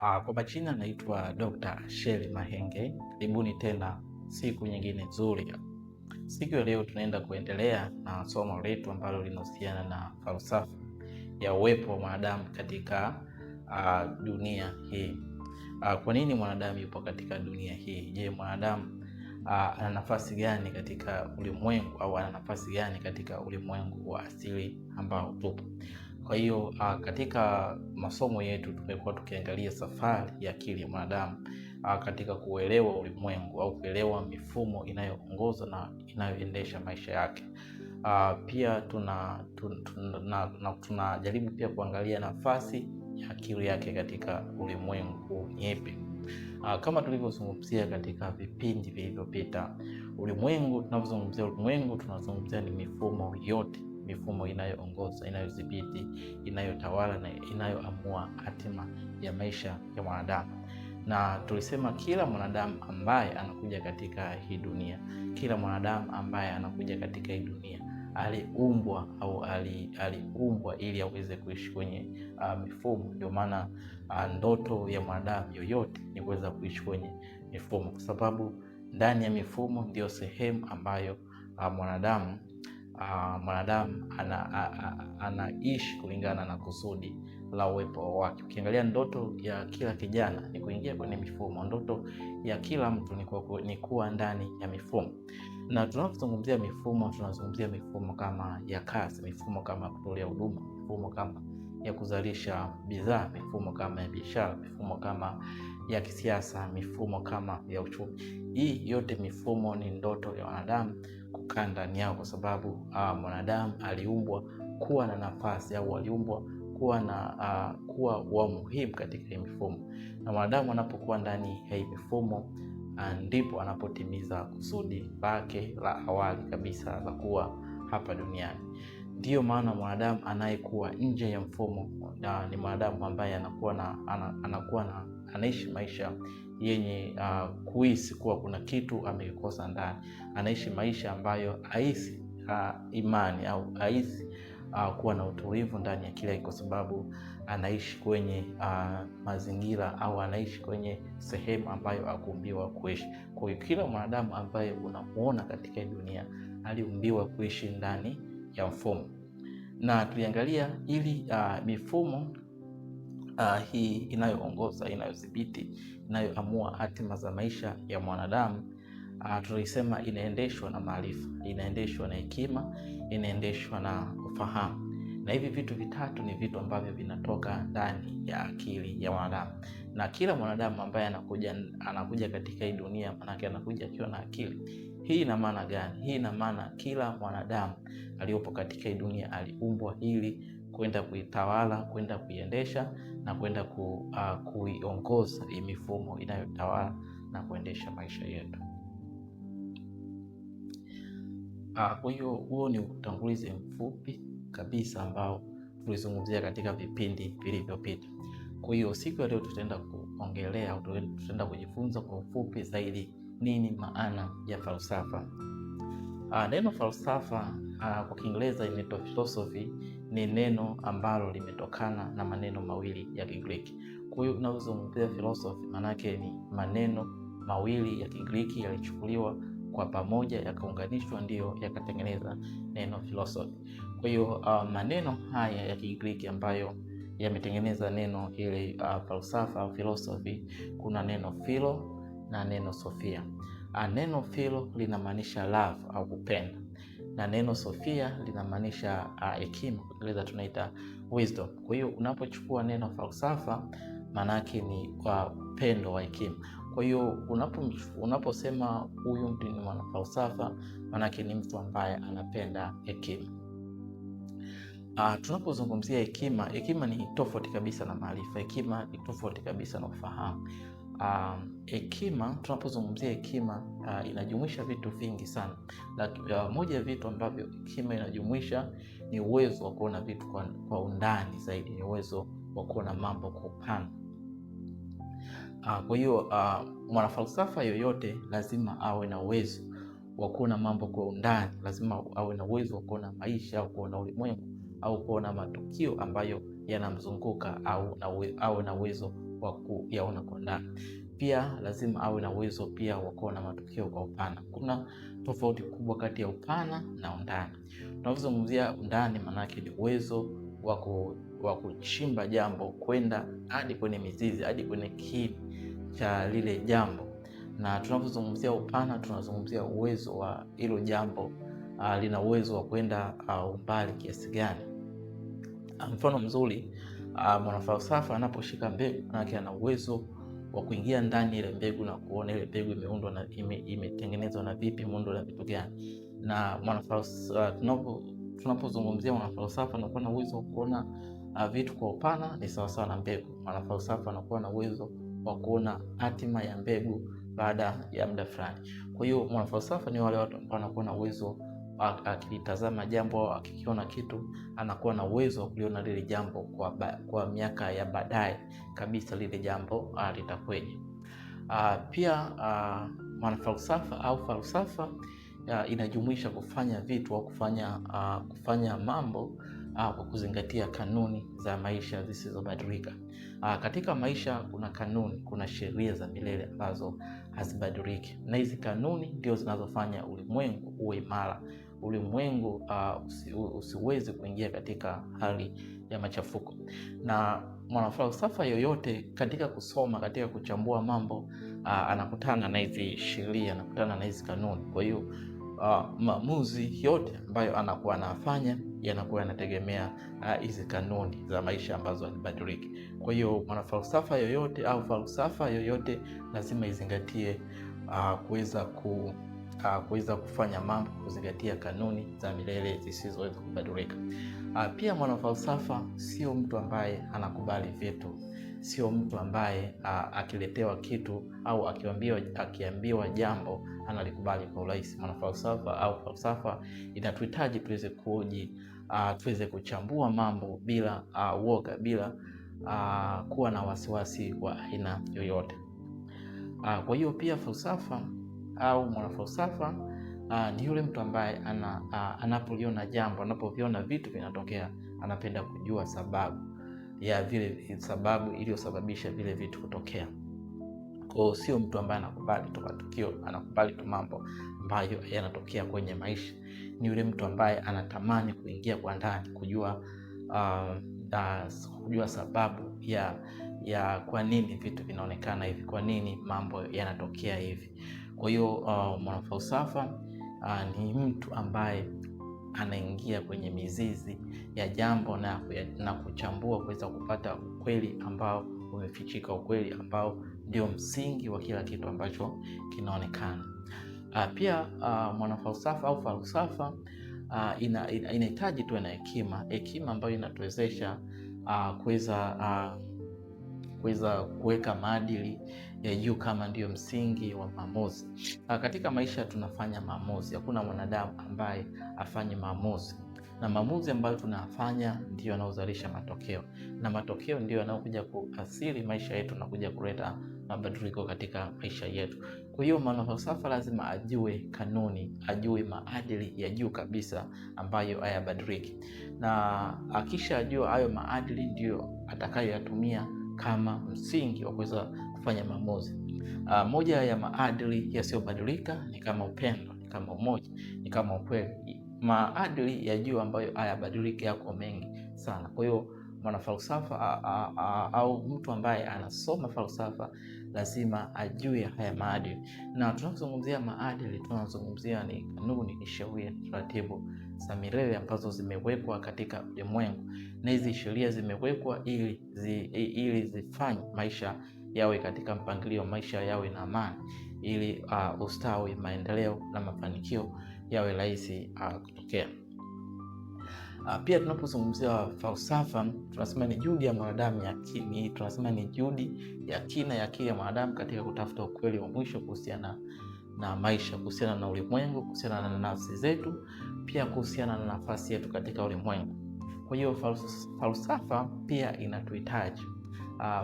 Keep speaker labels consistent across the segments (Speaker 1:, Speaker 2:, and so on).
Speaker 1: Kwa majina naitwa Dr. Sheli Mahenge. Karibuni tena siku nyingine nzuri. Siku ya leo tunaenda kuendelea na somo letu ambalo linahusiana na falsafa ya uwepo wa mwanadamu katika dunia hii. Kwa nini mwanadamu yupo katika dunia hii? Je, mwanadamu ana nafasi gani katika ulimwengu au ana nafasi gani katika ulimwengu wa asili ambao tupo? Kwa hiyo katika masomo yetu tumekuwa tukiangalia safari ya akili ya mwanadamu katika kuelewa ulimwengu au kuelewa mifumo inayoongoza na inayoendesha maisha yake. Pia tunajaribu pia kuangalia nafasi ya akili yake katika ulimwengu nyepe. Kama tulivyozungumzia katika vipindi vilivyopita, ulimwengu, tunavyozungumzia ulimwengu tunazungumzia ni mifumo yote, mifumo inayoongoza, inayodhibiti, inayotawala na inayoamua hatima ya maisha ya mwanadamu. Na tulisema kila mwanadamu ambaye anakuja katika hii dunia, kila mwanadamu ambaye anakuja katika hii dunia aliumbwa au aliumbwa ili aweze kuishi kwenye mifumo. Ndio maana ndoto ya mwanadamu yoyote ni kuweza kuishi kwenye mifumo, kwa sababu ndani ya mifumo ndiyo sehemu ambayo mwanadamu anaishi kulingana na kusudi la uwepo wake. Ukiangalia ndoto ya kila kijana ni kuingia kwenye mifumo, ndoto ya kila mtu ni kuwa ndani ya mifumo. Na tunapozungumzia mifumo, tunazungumzia mifumo kama ya kazi, mifumo kama ya kutolea huduma, mifumo kama ya kuzalisha bidhaa, mifumo kama ya biashara, mifumo kama ya kisiasa, mifumo kama ya uchumi. Hii yote mifumo ni ndoto ya wanadamu kukaa ndani yao, kwa sababu mwanadamu aliumbwa kuwa na nafasi au aliumbwa kuwa na kuwa wa muhimu katika hii mifumo, na mwanadamu anapokuwa ndani ya hii mifumo ndipo anapotimiza kusudi lake la awali kabisa la kuwa hapa duniani. Ndiyo maana mwanadamu anayekuwa nje ya mfumo ni mwanadamu ambaye anakuwa na anaishi maisha yenye kuhisi kuwa kuna kitu amekosa ndani. Anaishi maisha ambayo haisi imani au haisi kuwa na utulivu ndani ya kile, kwa sababu anaishi kwenye mazingira au anaishi kwenye sehemu ambayo hakuumbiwa kuishi. Kwa hiyo kila mwanadamu ambaye unamuona katika dunia aliumbiwa kuishi ndani ya mfumo, na tuliangalia ili mifumo hii inayoongoza, inayodhibiti, inayoamua hatima za maisha ya mwanadamu tulisema inaendeshwa na maarifa, inaendeshwa na hekima, inaendeshwa na ufahamu. Na hivi vitu vitatu ni vitu ambavyo vinatoka ndani ya akili ya mwanadamu, na kila mwanadamu ambaye anakuja katika hii dunia, manake anakuja akiwa na akili. Hii ina maana gani? Hii ina maana kila mwanadamu aliyopo katika hii dunia aliumbwa ili kwenda kuitawala, kwenda kuiendesha na kwenda kuiongoza hii mifumo inayotawala na kuendesha maisha yetu. Kwa hiyo huo ni utangulizi mfupi kabisa ambao tulizungumzia katika vipindi vilivyopita. Kwa hiyo siku ya leo tutaenda kuongelea, tutaenda kujifunza kwa ufupi zaidi nini maana ya falsafa. Neno falsafa kwa Kiingereza inaitwa philosophy, ni neno ambalo limetokana na maneno mawili ya Kigiriki. Kwa hiyo unazungumzia philosophy, maana yake ni maneno mawili ya Kigiriki yalichukuliwa kwa pamoja yakaunganishwa, ndiyo yakatengeneza neno philosophy. Kwa hiyo maneno haya ya Kigiriki ambayo yametengeneza neno hili falsafa au philosophy, kuna neno philo na neno sofia. Neno philo linamaanisha love au kupenda, na neno sofia linamaanisha hekima. Kwa Kiingereza tunaita wisdom. Kwa hiyo unapochukua neno falsafa, maana yake ni kwa upendo wa hekima. Kwa hiyo unaposema huyu mtu ni mwanafalsafa, maanake ni mtu ambaye anapenda hekima. Tunapozungumzia hekima, hekima ni tofauti kabisa na maarifa. Hekima ni tofauti kabisa na ufahamu. Hekima, tunapozungumzia hekima inajumuisha vitu vingi sana. Lakini moja ya vitu ambavyo hekima inajumuisha ni uwezo wa kuona vitu kwa undani zaidi, ni uwezo wa kuona mambo kwa upana. Kwa hiyo mwanafalsafa yoyote lazima awe na uwezo wa kuona mambo kwa undani, lazima awe na uwezo wa kuona maisha au kuona ulimwengu au kuona matukio ambayo yanamzunguka au awe na uwezo wa kuyaona kwa ndani. Pia lazima awe na uwezo pia wa kuona matukio kwa upana. Kuna tofauti kubwa kati ya upana na undani. Tunapozungumzia undani, maanake ni uwezo wa kuchimba jambo kwenda hadi kwenye mizizi, hadi kwenye kiini cha lile jambo, na tunapozungumzia upana tunazungumzia uwezo wa hilo jambo, lina uwezo wa kwenda umbali kiasi gani. Mfano mzuri, mwanafalsafa anaposhika mbegu, manake ana uwezo wa kuingia ndani ile mbegu na kuona ile mbegu imeundwa na imetengenezwa na vipi, imeundwa na vitu gani. Na mwanafalsafa, tunapozungumzia mwanafalsafa anakuwa na uwezo wa kuona vitu kwa upana, ni sawasawa na mbegu. Mwanafalsafa anakuwa na uwezo wa kuona hatima ya mbegu baada ya muda fulani. Kwa hiyo mwanafalsafa ni wale watu ambao wanakuwa na uwezo akilitazama jambo au akikiona kitu anakuwa na uwezo wa kuliona lile jambo kwa miaka ya baadaye kabisa lile jambo litakweje. Pia mwanafalsafa au falsafa inajumuisha kufanya vitu au kufanya mambo kwa kuzingatia kanuni za maisha zisizobadilika. Katika maisha kuna kanuni, kuna sheria za milele ambazo hazibadiliki, na hizi kanuni ndio zinazofanya ulimwengu uwe imara, ulimwengu usiweze kuingia katika hali ya machafuko. Na mwanafalsafa yoyote katika kusoma, katika kuchambua mambo, anakutana na hizi sheria, anakutana na hizi kanuni. Kwa hiyo maamuzi yote ambayo anakuwa anafanya yanakuwa yanategemea hizi kanuni za maisha ambazo hazibadiliki. Kwa hiyo mwanafalsafa yoyote au falsafa yoyote lazima izingatie kuweza kufanya mambo kuzingatia kanuni za milele zisizoweza kubadilika. Pia mwanafalsafa sio mtu ambaye anakubali vitu, sio mtu ambaye akiletewa kitu au akiambiwa jambo analikubali kwa urahisi. Mwanafalsafa au falsafa inatuhitaji tuweze tuweze kuchambua mambo bila uoga, bila kuwa na wasiwasi wa aina yoyote. Kwa hiyo pia falsafa au mwanafalsafa ni yule mtu ambaye anapoliona jambo, anapoviona vitu vinatokea, anapenda kujua sababu ya vile, sababu iliyosababisha vile vitu kutokea. Kwa hiyo sio mtu ambaye anakubali tu matukio, anakubali tu mambo ambayo yanatokea kwenye maisha. Ni yule mtu ambaye anatamani kuingia kwa ndani, kujua sababu ya kwa nini vitu vinaonekana hivi, kwa nini mambo yanatokea hivi. Kwa hiyo mwanafalsafa ni mtu ambaye anaingia kwenye mizizi ya jambo na kuchambua kuweza kupata ukweli ambao umefichika, ukweli ambao ndio msingi wa kila kitu ambacho kinaonekana. Pia mwanafalsafa au falsafa inahitaji tuwe na hekima, hekima ambayo inatuwezesha kuweza kuweka maadili ya juu kama ndiyo msingi wa maamuzi. Katika maisha tunafanya maamuzi, hakuna mwanadamu ambaye afanye maamuzi, na maamuzi ambayo tunafanya ndiyo yanayozalisha matokeo, na matokeo ndiyo yanayokuja kuathiri maisha yetu na kuja kuleta mabadiliko katika maisha yetu. Kwa hiyo mwanafalsafa lazima ajue kanuni, ajue maadili ya juu kabisa ambayo hayabadiliki, na akishajua hayo maadili ndiyo atakayoyatumia kama msingi wa kuweza kufanya maamuzi. Moja ya maadili yasiyobadilika ni kama upendo, ni kama umoja, ni kama ukweli. Maadili ya juu ambayo hayabadiliki yako mengi sana. Kwa hiyo mwanafalsafa au mtu ambaye anasoma falsafa lazima ajue haya maadili. Na tunapozungumzia maadili, tunazungumzia ni kanuni, ni sheria, ni taratibu za milele ambazo zimewekwa katika ulimwengu, na hizi sheria zimewekwa ili zifanye maisha yawe katika mpangilio, maisha yawe na amani, ili ustawi, maendeleo na mafanikio yawe rahisi kutokea. Pia tunapozungumzia falsafa tunasema ni juhudi ya mwanadamu ya kini, tunasema ni juhudi ya kina ya akili ya mwanadamu katika kutafuta ukweli wa mwisho kuhusiana na maisha, kuhusiana na ulimwengu, kuhusiana na nafsi zetu, pia kuhusiana na nafasi yetu katika ulimwengu. Kwa hiyo falsafa pia inatuhitaji.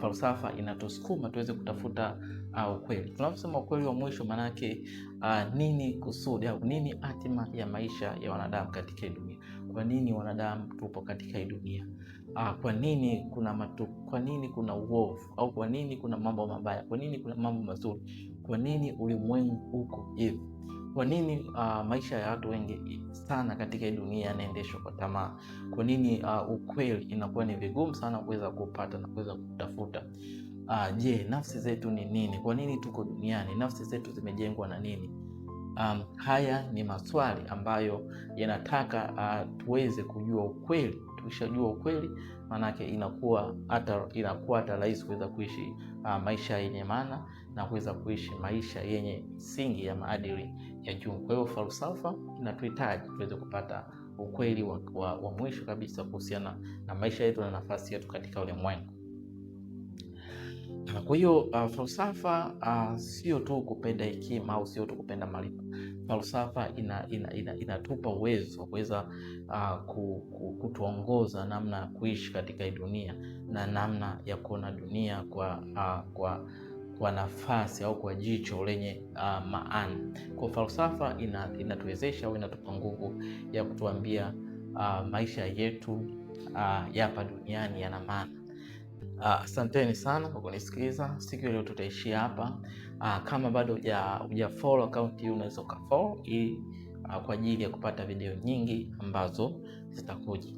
Speaker 1: Falsafa inatusukuma tuweze kutafuta ukweli. Tunaposema ukweli wa mwisho, maanake nini kusudi au nini hatima ya maisha ya wanadamu katika hii dunia? Kwa nini wanadamu tupo katika hii dunia? Kwa nini kuna kwa nini kuna uovu au kwa nini kuna mambo mabaya? Kwa nini kuna mambo mazuri? Kwa nini ulimwengu uko hivi? Kwa nini maisha ya watu wengi sana katika hii dunia yanaendeshwa kwa tamaa? Kwa nini ukweli inakuwa ni vigumu sana kuweza kupata na kuweza kutafuta? Je, nafsi zetu ni nini? Kwa nini tuko duniani? Nafsi zetu zimejengwa na nini? Haya ni maswali ambayo yanataka tuweze kujua ukweli. Tukishajua ukweli, maanake inakuwa hata rahisi kuweza kuishi maisha yenye maana na kuweza kuishi maisha yenye msingi ya maadili ya juu. Kwa hiyo falsafa inatuhitaji tuweze kupata ukweli wa mwisho kabisa kuhusiana na maisha yetu na nafasi yetu katika ulimwengu. Kwa hiyo falsafa sio tu kupenda hekima au sio tu kupenda maarifa. Falsafa inatupa uwezo wa kuweza kutuongoza namna ya kuishi katika hii dunia na namna ya kuona dunia kwa nafasi au kwa jicho lenye maana. Kwa falsafa inatuwezesha au inatupa nguvu ya kutuambia maisha yetu yapa duniani yana maana. Asanteni sana kwa kunisikiliza. Siku ya leo tutaishia hapa. Kama bado huja follow account hii unaweza ukafollow ili kwa ajili ya kupata video nyingi ambazo zitakuja.